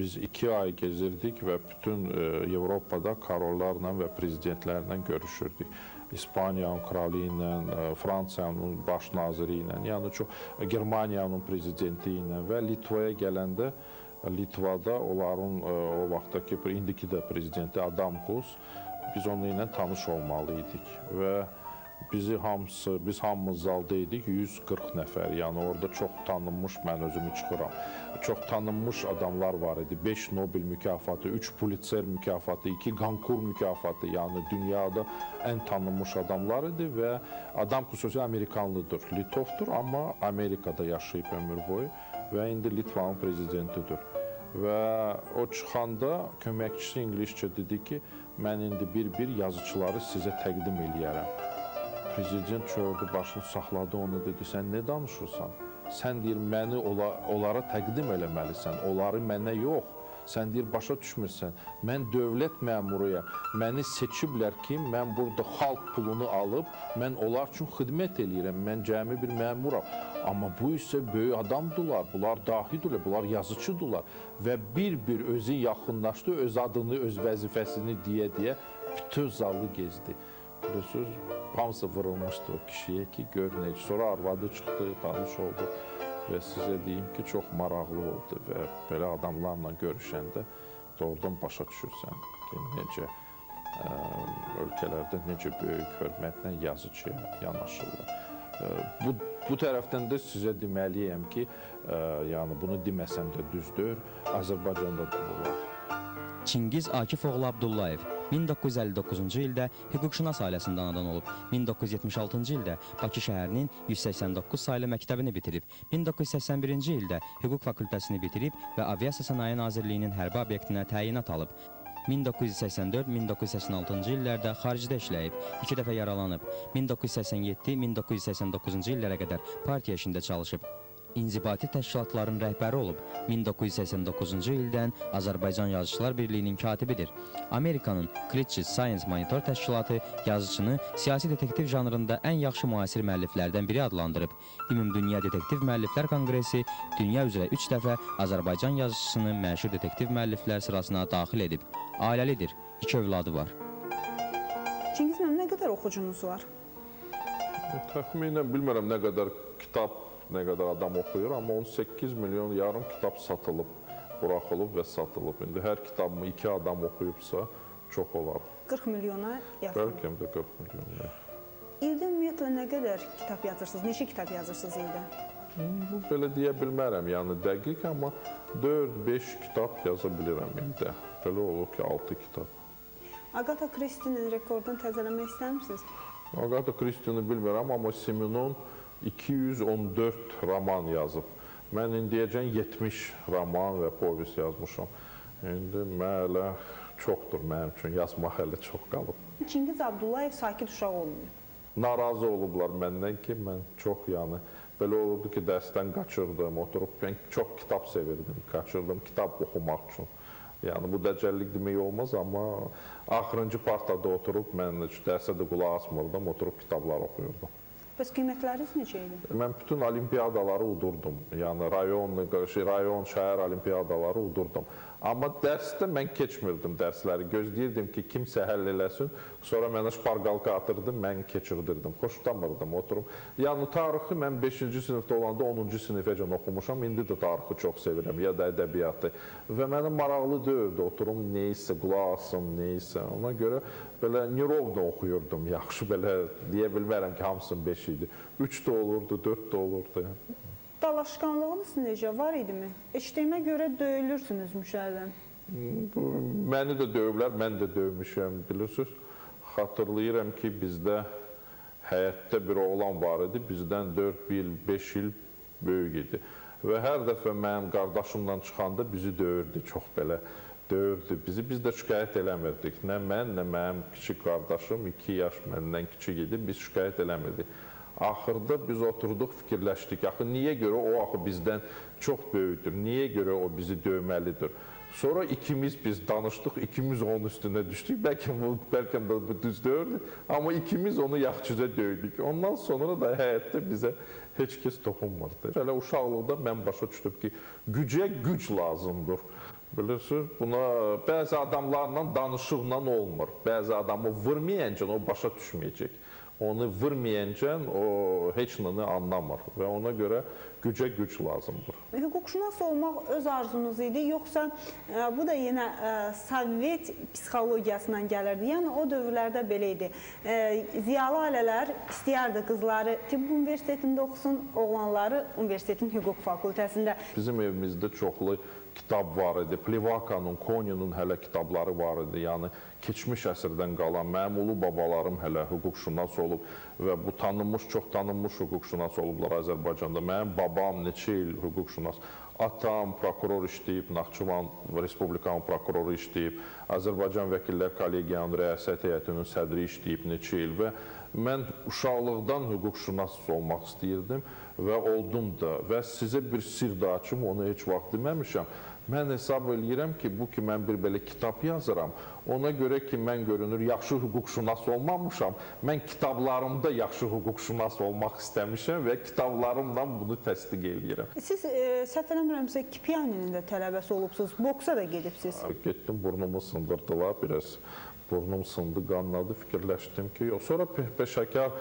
Biz 2 ay gezirdik və bütün Avropada korollarla və prezidentlərlə görüşürdük. İspaniyanın kralı ilə, Fransiyanın baş naziri ilə, yəni çox Germaniyanın prezidenti ilə və Litvaya gələndə Litvada onların o vaxtdakı, indiki də prezidenti Adamkus, biz onunla tanış olmalı idik və bizi hamısı, biz hamımız zalda idik, 140 nəfər. Yəni orada çox tanınmış, mən özümü çıxıram. Çox tanınmış adamlar var idi. 5 Nobel mükafatı, 3 Pulitzer mükafatı, 2 Goncourt mükafatı, yəni dünyada ən tanınmış adamlar idi və adam xüsusi Amerikanlıdır, Litovdur, amma Amerikada yaşayıb ömür boyu və indi Litvanın prezidentidir. Və o çıxanda köməkçisi ingiliscə dedi ki, mən indi bir-bir yazıçıları sizə təqdim eləyərəm. Prezident çördü, başını saxladı onu, dedi, sən nə danışırsan? Sən deyir, məni onlara təqdim eləməlisən, onları mənə yox. Sən deyir, başa düşmürsən. Mən dövlət məmuruyam. Məni seçiblər ki, mən burada xalq pulunu alıb, mən onlar üçün xidmət eləyirəm. Mən cəmi bir məmuram. Amma bu isə böyük adamdılar, bunlar dahidirlər, bunlar yazıçıdırlar. Və bir-bir özü yaxınlaşdı, öz adını, öz vəzifəsini deyə-deyə bütün zalı gezdi. Bilirsiniz, hamısı vurulmuşdu o kişiyə ki, gör necə. Sonra arvadı çıxdı, tanış oldu və sizə deyim ki, çox maraqlı oldu və belə adamlarla görüşəndə doğrudan başa düşürsən ki, necə ölkələrdə necə böyük hörmətlə yazıçıya yanaşırlar. Bu tərəfdən də sizə deməliyəm ki, yəni bunu deməsəm də düzdür, Azərbaycanda da bu var. Çingiz Akifoğlu Abdullayev 1959-cu ildə hüquqşünas ailəsində anadan olub. 1976-cı ildə Bakı şəhərinin 189 saylı məktəbini bitirib. 1981-ci ildə hüquq fakültəsini bitirib və Aviasiya Sənaye Nazirliyinin hərbi obyektinə təyinat alıb. 1984-1986-cı illərdə xaricdə işləyib, 2 dəfə yaralanıb. 1987-1989-cu illərə qədər partiya işində çalışıb. İnzibati təşkilatların rəhbəri olub. 1989-cu ildən Azərbaycan Yazıçılar Birliyinin katibidir. Amerikanın Christian Science Monitor təşkilatı yazıçını siyasi detektiv janrında ən yaxşı müasir müəlliflərdən biri adlandırıb. Ümumdünya Detektiv Müəlliflər Konqresi dünya üzrə 3 dəfə Azərbaycan yazıçısını məşhur detektiv müəlliflər sırasına daxil edib. Ailəlidir, 2 övladı var. Çingiz müəllim, nə qədər oxucunuz var? Təxminən bilmirəm nə qədər kitab, nə qədər adam oxuyur, amma 18 milyon yarım kitab satılıb, buraxılıb və satılıb. İndi hər kitabımı 2 adam oxuyubsa, çox olar. 40 milyona yaxın. Bəlkə də 40 milyon. İldə ümumiyyətlə nə qədər kitab yazırsınız? Neçə kitab yazırsınız ildə? Bu belə deyə bilmərəm, yəni dəqiq, amma 4-5 kitab yaza bilirəm ildə. Belə olur ki, 6 kitab. Agatha Christie'nin rekordunu təzələmək istəmirsiniz? Agatha Christie'ni bilmirəm, amma Simenon 214 roman yazıb. Mən indiyəcən 70 roman və povest yazmışam. İndi mən hələ çoxdur mənim üçün, yazmaq hələ çox qalıb. Çingiz Abdullayev sakit uşaq olmayıb. Narazı olublar məndən ki, mən çox, yəni belə olurdu ki, dərsdən qaçırdım, oturub mən çox kitab sevirdim, qaçırdım kitab oxumaq üçün. Yəni bu dəcəllik demək olmaz, amma axırıncı partada oturub mən heç dərsə də qulaq asmırdım, oturub kitablar oxuyurdum. Bəs qiymətləriniz necə idi? Mən bütün olimpiyadaları udurdum. Yəni rayon, şey, rayon, şəhər olimpiyadaları udurdum. Amma dərsdə mən keçmirdim dərsləri. Gözləyirdim ki, kimsə həll eləsin. Sonra mənə şparqalka atırdı, mən keçirdirdim. Xoşlamırdım oturum. Yəni tarixi mən 5-ci sinifdə olanda 10-cu sinifəcən oxumuşam. İndi də tarixi çox sevirəm ya da ədəbiyyatı. Və mənə maraqlı deyildi oturum neysə, qulaq asım, neysə. Ona görə belə nerovno oxuyurdum. Yaxşı belə deyə bilmərəm ki, hamısının 5 idi. 3 də olurdu, 4 də olurdu. Dalaşqanlığınız necə var idimi? Eşitdiyimə görə döyülürsünüz müşəhərdən. Bu, məni də döyüblər, mən də döymüşəm, bilirsiniz. Xatırlayıram ki, bizdə həyətdə bir oğlan var idi, bizdən 4 il, 5 il böyük idi. Və hər dəfə mənim qardaşımla çıxanda bizi döyürdü, çox belə döyürdü bizi. Biz də şikayət eləmirdik. Nə mən, nə mənim kiçik qardaşım, 2 yaş məndən kiçik idi, biz şikayət eləmirdik. Axırda biz oturduq, fikirləşdik. Axı niyə görə o axı bizdən çox böyükdür? Niyə görə o bizi döyməlidir? Sonra ikimiz biz danışdıq, ikimiz onun üstünə düşdük. Bəlkə bu, bəlkə də bu düz deyildi, amma ikimiz onu yaxşıca döydük. Ondan sonra da həyatda bizə heç kəs toxunmurdu. Hələ uşaqlıqda mən başa düşdüm ki, gücə güc lazımdır. Bilirsiniz, buna bəzi adamlarla danışıqla olmur. Bəzi adamı vurmayancaq o başa düşməyəcək. Onu vurmayancaq o heç nəni anlamır və ona görə gücə güc lazımdır. Hüquqşünas olmaq öz arzunuz idi, yoxsa bu da yenə Sovet psixologiyasından gəlirdi? Yəni o dövrlərdə belə idi. Ziyalı ailələr istəyərdi qızları tibb universitetində oxusun, oğlanları universitetin hüquq fakültəsində. Bizim evimizdə çoxlu kitab var idi. Plevakanın, Koninin hələ kitabları var idi. Yəni keçmiş əsrdən qalan mənim ulu babalarım hələ hüquqşünas olub və bu tanınmış, çox tanınmış hüquqşünas olublar Azərbaycanda. Mənim babam neçə il hüquqşünas, atam prokuror işləyib, Naxçıvan Respublikanın prokuroru işləyib, Azərbaycan Vəkillər Kollegiyanın rəyasət heyətinin sədri işləyib neçə il və mən uşaqlıqdan hüquqşünas olmaq istəyirdim və oldum da. Və sizə bir sir də açım, onu heç vaxt deməmişəm. Mən hesab eləyirəm ki, bu ki, mən bir belə kitab yazıram, ona görə ki, mən görünür yaxşı hüquqşünas olmamışam, mən kitablarımda yaxşı hüquqşünas olmaq istəmişəm və kitablarımla bunu təsdiq eləyirəm. Siz səhv eləmirəmsə Kipianinin də tələbəsi olubsunuz, boksa da gedibsiz. Getdim, burnumu sındırdılar, biraz burnum sındı, qanladı, fikirləşdim ki, yox. Sonra peşəkar,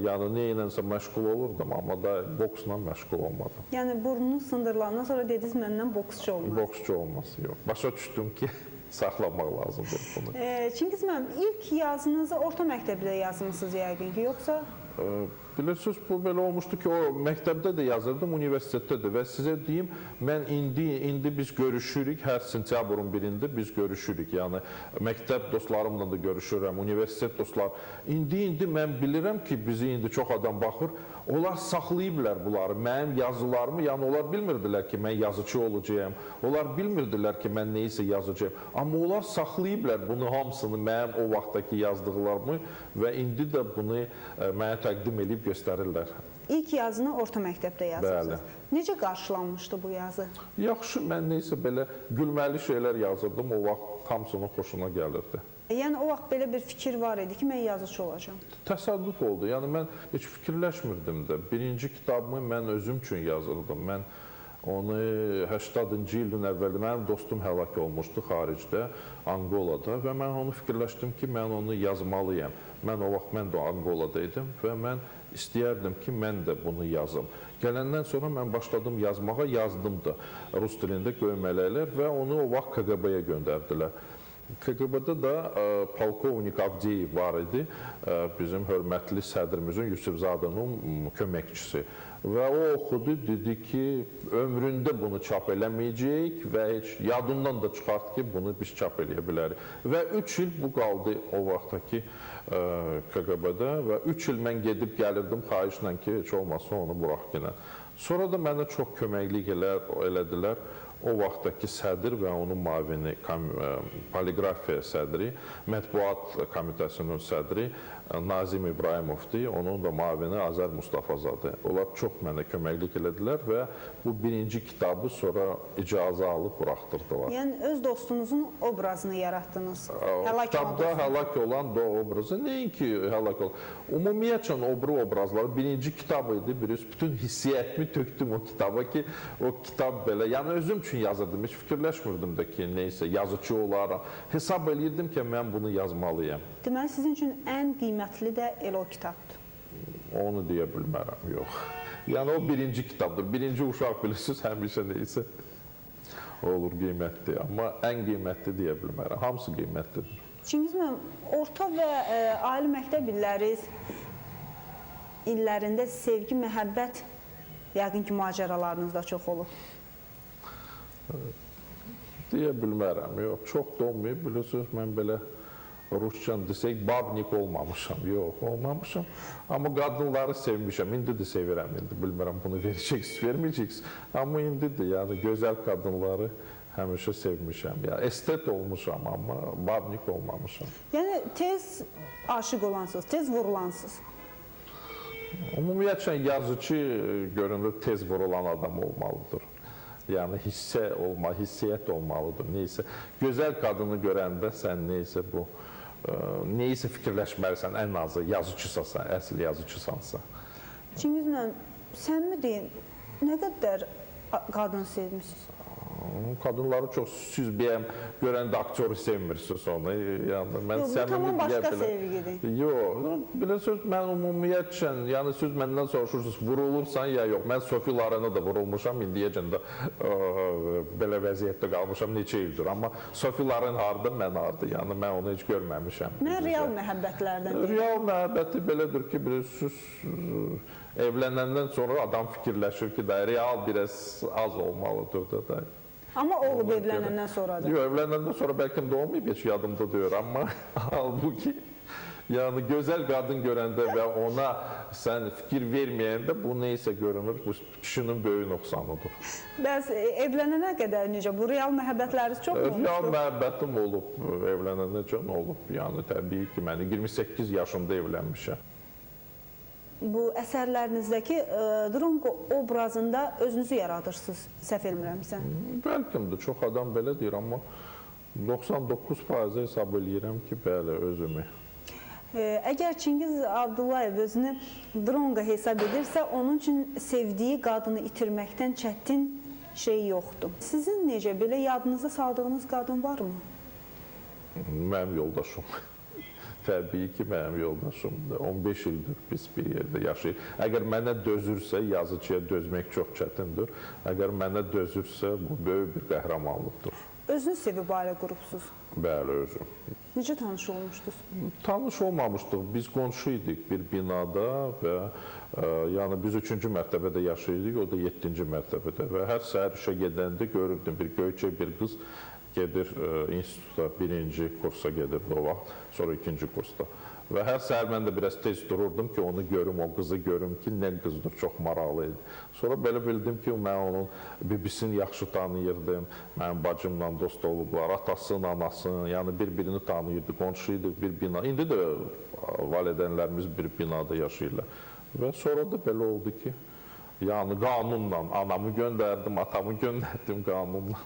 yəni nə ilənsə məşğul olurdum, amma da boksla məşğul olmadım. Yəni burnunuz sındırılandan sonra dediniz məndən boksçu olmaz. Boksçu olmaz, yox. Başa düşdüm ki, saxlamaq lazımdır bunu. Çingiz müəllim, ilk yazınızı orta məktəbdə yazmısınız yəqin ki, yoxsa? Bilirsiniz, bu belə olmuşdu ki, o məktəbdə də yazırdım, universitetdə də və sizə deyim, mən indi biz görüşürük, hər sentyabrın 1-də biz görüşürük, yəni məktəb dostlarımla da görüşürəm, universitet dostlar. İndi mən bilirəm ki, bizi indi çox adam baxır, onlar saxlayıblar bunları, mənim yazılarımı, yəni onlar bilmirdilər ki, mən yazıcı olacağam, onlar bilmirdilər ki, mən nəyisə yazacağam, amma onlar saxlayıblar bunu hamısını, mənim o vaxtdakı yazdıqlarımı və indi də bunu mənə təqdim edib göstərirlər. İlk yazını orta məktəbdə yazırsınız. Bəli. Necə qarşılanmışdı bu yazı? Yaxşı, mən neysə belə gülməli şeylər yazırdım, o vaxt hamısının xoşuna gəlirdi. Yəni o vaxt belə bir fikir var idi ki, mən yazıcı olacağam. Təsadüf oldu. Yəni mən heç fikirləşmirdim də. Birinci kitabımı mən özüm üçün yazırdım. Mən onu 80-cı ilin əvvəli mənim dostum həlak olmuşdu xaricdə, Angolada və mən onu fikirləşdim ki, mən onu yazmalıyam. Mən o vaxt mən də Angolada idim və mən istəyərdim ki, mən də bunu yazım. Gələndən sonra mən başladım yazmağa, yazdım da rus dilində Göymələklər və onu o vaxt KQB-yə göndərdilər. KQB-də də polkovnik Avdiyev var idi, bizim hörmətli sədrimizin Yusifzadənin köməkçisi. Və o oxudu, dedi ki, ömründə bunu çap eləməyəcəyik və heç yadından da çıxart ki, bunu biz çap eləyə bilərik. Və 3 il bu qaldı o vaxtdakı KQB-də və 3 il mən gedib gəlirdim xahişlə ki, heç olmasa onu burax yenə. Sonra da mənə çox köməklik elədilər. O vaxtdakı sədr və onun mavini, poliqrafiya sədri, mətbuat komitəsinin sədri Nazim İbrahimovdur, onun da mavini Azər Mustafazadə. Onlar çox mənə köməklik elədilər və bu birinci kitabı sonra icazə alıb buraxdırdılar. Yəni öz dostunuzun obrazını yaratdınız. Kitabda həlak olan da obrazı, nəinki həlak olan. Ümumiyyətcə o biri obrazları birinci kitab idi, bütün hissiyyətimi tökdüm o kitaba ki, o kitab belə, yəni özüm üçün yazırdım, heç fikirləşmirdim də ki, neysə, yazıcı olaram. Hesab eləyirdim ki, mən bunu yazmalıyam. Deməli, sizin üçün ən qiymətli də elə o kitabdır. Onu deyə bilmərəm, yox. Yəni, o birinci kitabdır. Birinci uşaq bilirsiniz, həmişə neysə olur qiymətli. Amma ən qiymətli deyə bilmərəm. Hamısı qiymətlidir. Çingiz müəllim, orta və ali məktəb illərində sevgi, məhəbbət yəqin ki, macəralarınız da çox olub. Deyə bilmərəm, yox, çox da olmayıb, bilirsiniz, mən belə rusca desək, babnik olmamışam, yox, olmamışam. Amma qadınları sevmişəm, indi də sevirəm, indi bilmirəm bunu verəcəksiniz, verməyəcəksiniz. Amma indi də, yəni gözəl qadınları həmişə sevmişəm. Yəni, estet olmuşam, amma babnik olmamışam. Yəni, tez aşiq olansınız, tez vurulansınız. Ümumiyyətcə, yazıcı görünür, tez vurulan adam olmalıdır. Yəni, hissə olma, hissiyyət olmalıdır, neysə. Gözəl qadını görəndə sən neysə bu, neysə fikirləşməlisən, ən azı yazıcısasan, əsl yazıcısansa. Çingiz müəllim, sən mi deyin, nə qədər qadın sevmişsiniz? Qadınları çox siz bəyəm görəndə aktyoru sevmirsiniz onu. Yəni mən Yox, bu səmimi tamam deyə başqa bilərəm. sevgidir. Yox, belə söz mən ümumiyyətcə, yəni siz məndən soruşursunuz, vurulursan ya yox. Mən Sophie Loren'a da vurulmuşam, indiyəcən də belə vəziyyətdə qalmışam neçə ildir. Amma Sophie Loren harda, mən harda? Yəni mən onu heç görməmişəm. Mən real məhəbbətlərdən deyirəm. Real məhəbbəti belədir ki, bilirsiniz, evlənəndən sonra adam fikirləşir ki, da real biraz az olmalıdır da. Da. Amma olub Ona görə. evlənəndən sonra da. Yox, evlənəndən sonra bəlkə də olmayıb, heç yadımda deyil, amma halbuki yəni gözəl qadın görəndə və ona sən fikir verməyəndə bu nə isə görünür, bu kişinin böyük nöqsanıdır. Bəs evlənənə qədər necə? Bu real məhəbbətləriniz çox mu Real olmuşdu? məhəbbətim olub, evlənənəcən olub. Yəni təbii ki, mən 28 yaşında evlənmişəm. Bu əsərlərinizdəki Drongo obrazında özünüzü yaradırsınız, səhv eləmirəmsə. Bəlkə də çox adam belə deyir, amma 99% hesab eləyirəm ki, bəli, özümü. Əgər Çingiz Abdullayev özünü Drongo hesab edirsə, onun üçün sevdiyi qadını itirməkdən çətin şey yoxdur. Sizin necə belə yadınıza saldığınız qadın varmı? Mənim yoldaşım. Təbii ki, mənim yoldaşımdır. 15 ildir biz bir yerdə yaşayırıq. Əgər mənə dözürsə, yazıçıya dözmək çox çətindir. Əgər mənə dözürsə, bu böyük bir qəhrəmanlıqdır. Özünüz sevib ailə qurubsuz. Bəli, özüm. Necə tanış olmuşdunuz? Tanış olmamışdıq. Biz qonşu idik bir binada və yəni biz 3-cü mərtəbədə yaşayırdıq, o da 7-ci mərtəbədə və hər səhər işə gedəndə görürdüm bir göyçək bir qız gedir instituta, birinci kursa gedirdi o vaxt, sonra ikinci kursda. Və hər səhər mən də biraz tez dururdum ki, onu görüm, o qızı görüm ki, nə qızdır, çox maraqlı idi. Sonra belə bildim ki, mən onun bibisini yaxşı tanıyırdım, mənim bacımla dost olublar, atasını, anasını, yəni bir-birini tanıyırdı, qonşu idi bir bina. İndi də valideynlərimiz bir binada yaşayırlar. Və sonra da belə oldu ki, yəni qanunla anamı göndərdim, atamı göndərdim qanunla.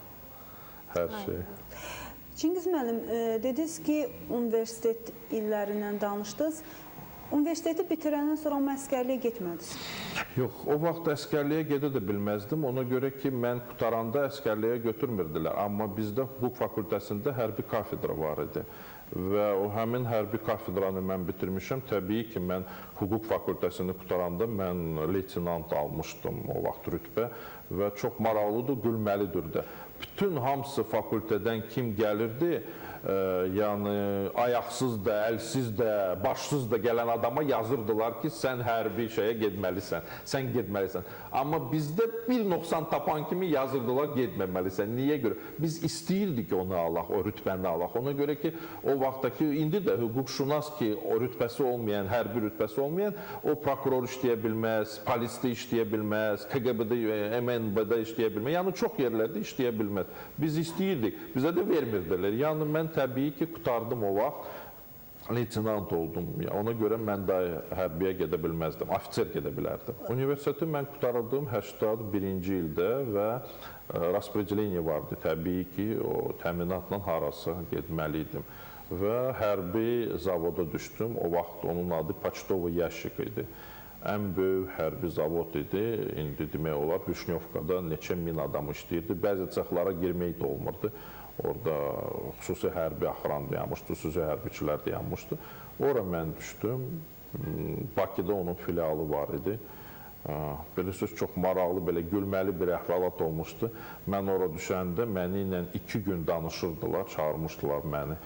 Hər şey. Çingiz müəllim, dediniz ki, universitet illərindən danışdınız. Universiteti bitirəndən sonra amma əsgərliyə getmədiniz. Yox, o vaxt əsgərliyə gedə də bilməzdim. Ona görə ki, mən qutaranda əsgərliyə götürmürdülər. Amma bizdə hüquq fakültəsində hərbi kafedra var idi. Və o həmin hərbi kafedranı mən bitirmişəm. Təbii ki, mən hüquq fakültəsini qutaranda mən leytenant almışdım o vaxt rütbə və çox maraqlıdır, gülməlidir də. Bütün hamısı fakültədən kim gəlirdi, yəni ayaqsız da, əlsiz də, başsız da gələn adama yazırdılar ki, sən hərbi şeyə getməlisən, sən getməlisən. Amma bizdə bir nöqsan tapan kimi yazırdılar, getməməlisən. Niyə görə? Biz istəyirdik onu alaq, o rütbəni alaq. Ona görə ki, o vaxtdakı, indi də hüquqşünas ki, o rütbəsi olmayan, hərbi rütbəsi olmayan, o prokuror işləyə bilməz, polisdə işləyə bilməz, KQB-də, MNB-də işləyə bilməz. Yəni çox yerlərdə işləyə bilməz. Biz istəyirdik, bizə də vermirdilər. Yəni mən təbii ki, qurtardım o vaxt, leytenant oldum. Ona görə mən də hərbiyə gedə bilməzdim, ofitser gedə bilərdim. Universiteti mən qurtardım 81-ci ildə və raspredeleniya vardı. Təbii ki, o təminatla harasa getməli idim. Və hərbi zavoda düşdüm. O vaxt onun adı Poçtovo Yaşik idi. Ən böyük hərbi zavod idi. İndi demək olar, Vişnyovkada neçə min adam işləyirdi. Bəzi cəxlara girmək də olmurdu. Orada xüsusi hərbi axran dayanmışdı, xüsusi hərbiçilər dayanmışdı. Ora mən düşdüm. Bakıda onun filialı var idi. Belə söz çox maraqlı, belə gülməli bir əhvalat olmuşdu. Mən ora düşəndə məni ilə 2 gün danışırdılar, çağırmışdılar məni.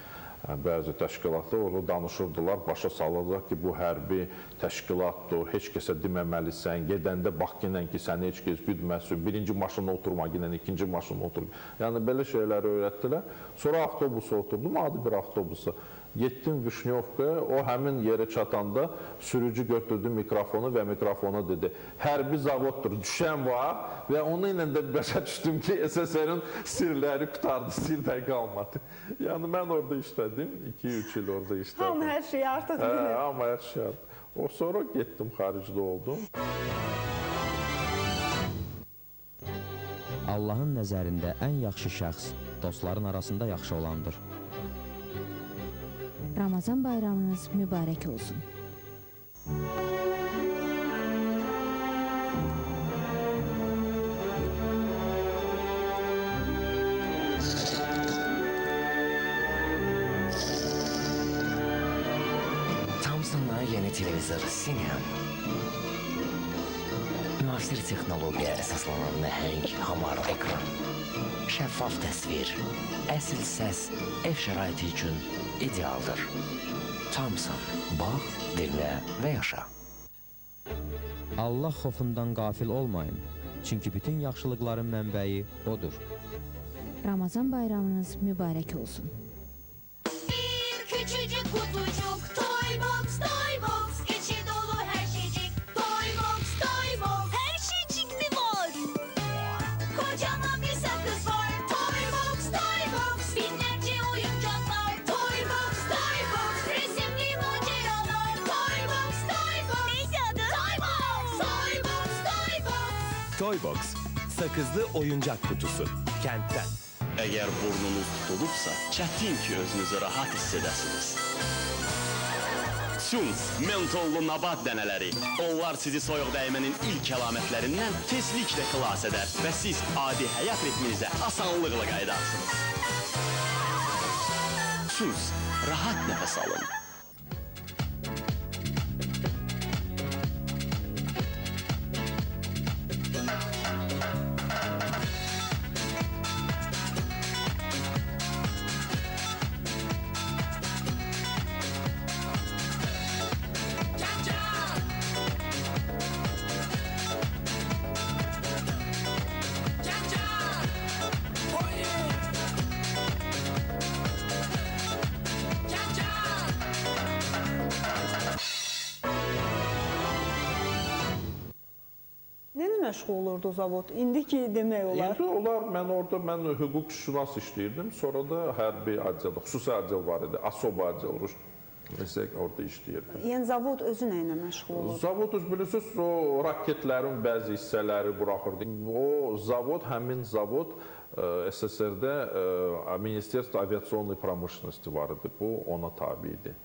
Bəzi təşkilatlar orada danışırdılar, başa salırdılar ki, bu hərbi təşkilatdır, heç kəsə deməməlisən, gedəndə bax ginən ki, səni heç kəs güdməsin, birinci maşına oturma ginən, ikinci maşına oturma. Yəni belə şeyləri öyrətdilər. Sonra avtobusa oturdum, adi bir avtobusa. Getdim Vişnyovkaya, o həmin yerə çatanda sürücü götürdü mikrofonu və mikrofona dedi, hərbi zavoddur, düşən var və onu ilə də başa düşdüm ki, SSR-in sirləri qurtardı, sir də qalmadı. Yəni mən orada işlədim, 2-3 il orada işlədim. Hamı hər şeyi artıq bilir. Hamı hər şeyi artıq. O sonra getdim, xaricdə oldum. Allahın nəzərində ən yaxşı şəxs dostların arasında yaxşı olandır. Ramazan bayramınız mübarək olsun. Yeni televizor Sinem. Müasir texnologiyaya əsaslanan nəhəng hamar ekran. Şəffaf təsvir, əsl səs ev şəraiti üçün idealdır. Thomson, bax, dinlə və yaşa. Allah xofundan qafil olmayın. Çünki bütün yaxşılıqların mənbəyi odur. Ramazan bayramınız mübarək olsun. Bir küçücük kutucuk Toy Box, Toy Box, içi dolu her şeycik. Toy Box, Toy Box, her şeycik mi var? Kocaman bir sakız var. Toy Box, Toy Box, binlerce oyuncak var. Toy Box, Toy Box, resimli maceralar. Toy Box, Toy Box, neydi adı? Toy Box, Toy Box, Toy Box. Toybox, sakızlı oyuncak kutusu. Kentten. Əgər burnunuz tutulubsa, çətin ki özünüzü rahat hiss edəsiniz. Suns mentollu nabat dənələri. Onlar sizi soyuq dəymənin ilk əlamətlərindən tezliklə xilas edər və siz adi həyat ritminizə asanlıqla qayıdarsınız. Suns, rahat nəfəs alın. Nə məşğul olurdu zavod? İndi ki demək olar. İndi onlar, mən orada mən hüquqşünas işləyirdim. Sonra da hərbi addeldə, xüsusi addel var idi, asoba addel, rus. Məsələn, orada işləyirdim. Yəni zavod özü nə ilə məşğul olurdu? Zavod öz bilirsiniz, o raketlərin bəzi hissələri buraxırdı. O zavod, həmin zavod SSR-də Ministerstvo aviasionной промышленности var idi. Bu ona tabi idi.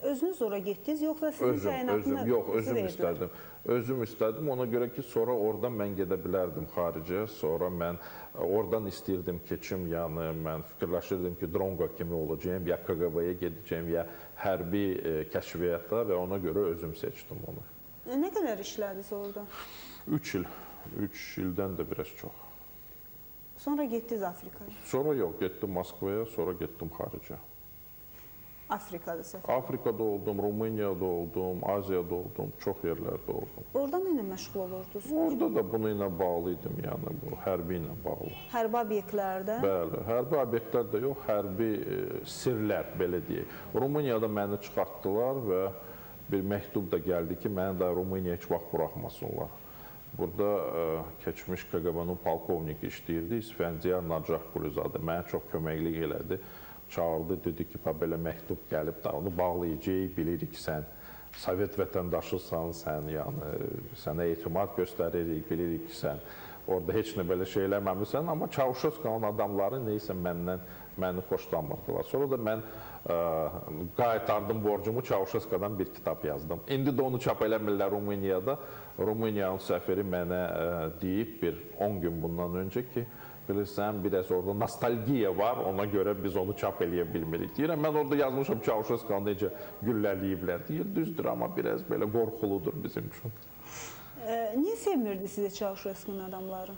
Özünüz ora getdiniz, yoxsa sizin təyinatını Yox, özüm istədim. Özüm istədim. Ona görə ki, sonra oradan mən gedə bilərdim xaricə. Sonra mən oradan istəyirdim keçim, yəni mən fikirləşirdim ki, Dronqa kimi olacağım, ya KQB-yə gedəcəyim, ya hərbi kəşfiyyata və ona görə özüm seçdim onu. Nə qədər işlədiniz orada? 3 il. 3 ildən də biraz çox. Sonra getdiniz Afrikaya? Sonra yox, getdim Moskvaya, sonra getdim xaricə. Afrikada səfər. Afrikada oldum, Rumuniyada oldum, Aziyada oldum, çox yerlərdə oldum. Orada nə ilə məşğul olurdunuz? Orada da bununla ilə bağlı idim, yəni bu hərbi ilə bağlı. Hərbi obyektlərdə? Bəli, hərbi obyektlər də yox, hərbi sirlər, belə deyək. Rumuniyada məni çıxartdılar və bir məktub da gəldi ki, məni də Rumuniyaya heç vaxt buraxmasınlar. Burada keçmiş KQB-nin polkovniki işləyirdi, İsfəndiyar Nacah Quluzadə. Mənə çox köməklik elədi. Çağırdı, dedi ki, belə məktub gəlib da, onu bağlayacağıq, bilirik ki, sən Sovet vətəndaşısan, sən, yəni, sənə etimad göstəririk, bilirik ki, sən orada heç nə belə şey eləməmişsən, amma Çavuşeskanın adamları neysə məni xoşlanmırdılar. Sonra da mən qaytardım borcumu, Çavuşeskadan bir kitab yazdım. İndi də onu çap eləmirlər Rumuniyada. Rumıniyanın səfiri mənə deyib bir 10 gün bundan öncə ki, bilirsən, biraz orada nostalgiya var, ona görə biz onu çap eləyə bilmirik. Deyirəm, mən orada yazmışam Çavuşeskanı necə güllələyiblər. Deyir, düzdür, amma biraz belə qorxuludur bizim üçün. Niyə sevmirdi sizə Çavuşeskanın adamları?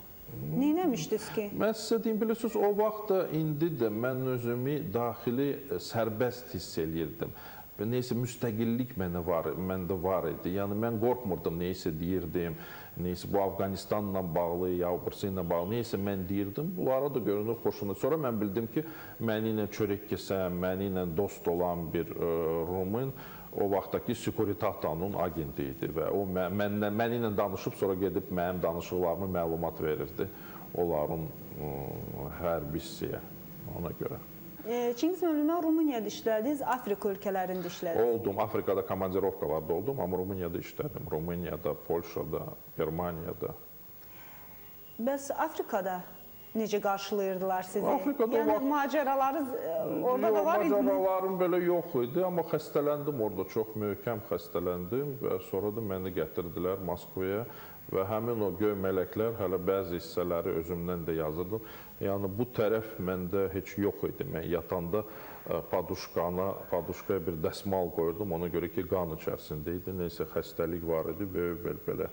Neynəmişdiniz ki? Mən sizə deyim, bilirsiniz, o vaxt da, indi də mən özümü daxili sərbəst hiss eləyirdim. Neysə, müstəqillik məndə var idi. Yəni, mən qorxmurdum, neysə deyirdim, neysə bu Afqanistanla bağlı, ya o birisi ilə bağlı, neysə mən deyirdim, bunlara da görünür xoşuna. Sonra mən bildim ki, məni ilə çörək kesən, məni ilə dost olan bir Rumun o vaxtdakı Securitata'nın agenti idi və o məni ilə danışıb, sonra gedib mənim danışıqlarımı məlumat verirdi onların hərbi hissəyə, ona görə. Çingiz müəllim, Rumuniyada işlədiniz, Afrika ölkələrində işlədiniz. Oldum, Afrikada komandirovkalarda oldum, amma Rumuniyada işlədim. Rumuniyada, Polşada, Germaniyada. Bəs Afrikada necə qarşılayırdılar sizi? Afrikada yəni, macəraları orada da var idi mi? Macəralarım belə yox idi, amma xəstələndim orada, çox möhkəm xəstələndim və sonra da məni gətirdilər Moskvaya. Və həmin o göy mələklər hələ bəzi hissələri özümdən də yazırdım. Yəni bu tərəf məndə heç yox idi. Mən yatanda paduşkaya bir dəsmal qoyurdum. Ona görə ki, qan içərisində idi. Neysə xəstəlik var idi, böyük belə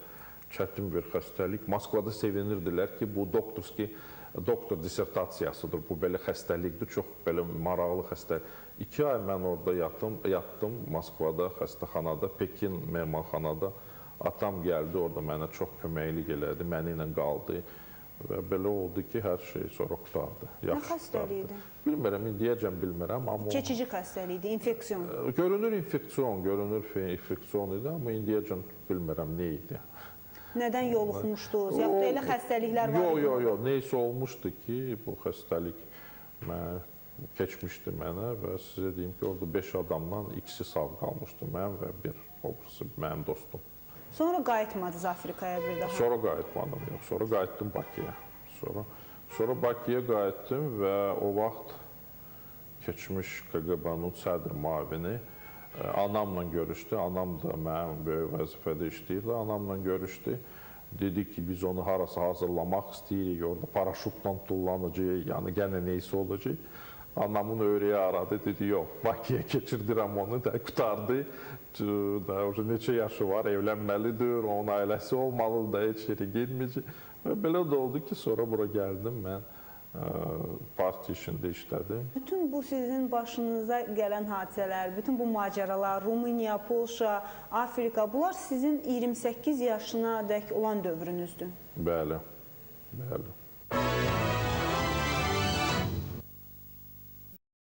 çətin bir xəstəlik. Moskvada sevinirdilər ki, bu doktor dissertasiyasıdır. Bu belə xəstəlikdir, çox belə maraqlı xəstəlik. 2 ay mən orada yatdım Moskvada, xəstəxanada, Pekin mehmanxanada. Atam gəldi, orada mənə çox köməklik elədi, məni ilə qaldı və belə oldu ki, hər şey sonra qurtardı. Nə xəstəlik idi? Bilmirəm, indiyəcən bilmirəm, amma... Keçici xəstəlik idi, infeksiyon. Görünür infeksiyon, idi, amma indiyəcən bilmirəm nə idi. Nədən yoluxmuşdunuz? Yaxud da elə xəstəliklər var idi? Yox, yox, neysə olmuşdu ki, bu xəstəlik keçmişdi mənə və sizə deyim ki, orada 5 adamdan ikisi sağ qalmışdı, mən və bir o birisi mənim dostum. Sonra qayıtmadınız Afrikaya bir daha? Sonra qayıtmadım, yox. Sonra qayıtdım Bakıya. Sonra Bakıya qayıtdım və o vaxt keçmiş KQB-nin sədr müavini anamla görüşdü. Anam da mənim böyük vəzifədə işləyirdi. Anamla görüşdü. Dedi ki, biz onu harasa hazırlamaq istəyirik, orada paraşutla tullanacaq, yəni gənə neysə olacaq. Anamın öyrəyi aradı, dedi, yox, Bakıya keçirdirəm onu, da qurtardı. Da, neçə yaşı var, evlənməlidir, onun ailəsi olmalıdır, da heç yerə getməyəcək. Və belə də oldu ki, sonra bura gəldim, mən partiya işində işlədim. Bütün bu sizin başınıza gələn hadisələr, bütün bu macəralar, Rumıniya, Polşa, Afrika, bunlar sizin 28 yaşına dək olan dövrünüzdür. Bəli, bəli.